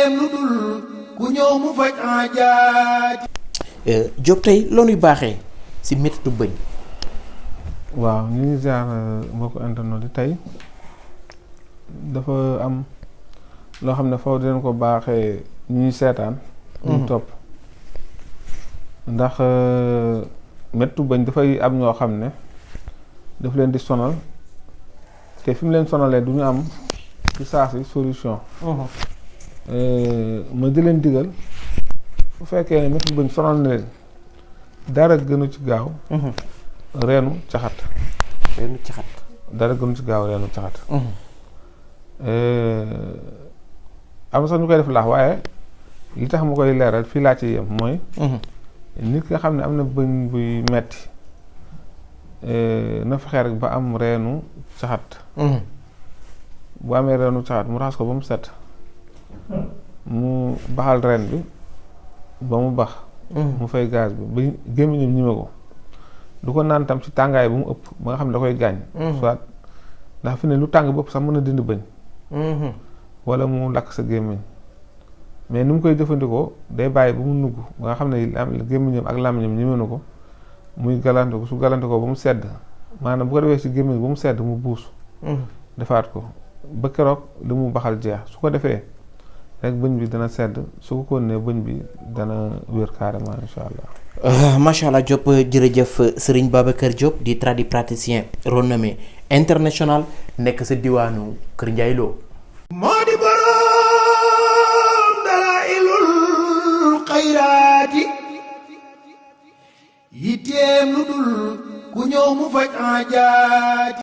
yitteem lu dul ku ñëw mu faj aajaati. Diop tey loonuy baaxee si méttitu bëñ. waaw ñu ngi ziar mbokku internet yi tey dafa am loo xam ne foofu dinañ ko baaxee ñuy seetaan. ñu topp ndax méttitu bëñ dafay am ñoo xam ne daf leen di sonal te fi mu leen sonalee du ñu am ci saa si solution. ma di leen digal bu fekkee ne méttitu bëñ sonal na leen dara gënu ci gaaw. reenu caxat. reenu caxat. dara gënu ci gaaw reenu caxat. am sax ñu koy def laax waaye li tax ma koy leeral fii laa ci yem mooy. nit ki nga xam ne am na bëñ buy metti na fexe rek ba am reenu caxat. bu amee reenu caxat mu raxas ko ba mu set. mu baxal reen bi ba mu bax. mu fay gaz bi ba gémmiñam ñime ko. du ko naan tam ci tàngaay bu mu ëpp ba nga xam ne da koy gaañ. soit ndax fi ne lu tàng bopp sax mën a dindi bëñ. wala mu lakk sa gémmiñ mais ni mu koy jëfandikoo day bàyyi ba mu nugg ba nga xam ne gémmiñam ak làmmiñam ñeme na ko muy galante ko su galante ko ba mu sedd maanaam bu ko defee ci gémmiñ ba mu sedd mu buus. defaat ko ba keroog li mu baxal jeex su ko defee rek bëñ bi dana sedd su ko konee bëñ bi dana wér carrément incha allah. macha allah Diop jërëjëf Serigne Babacar Diop di tradipraticien renommé international nekk sa diwaanu Kër Ndiaye Lo. moo di boroom dalaa'ilul xayraati yitteem lu dul ku ñëw mu faj aajaati.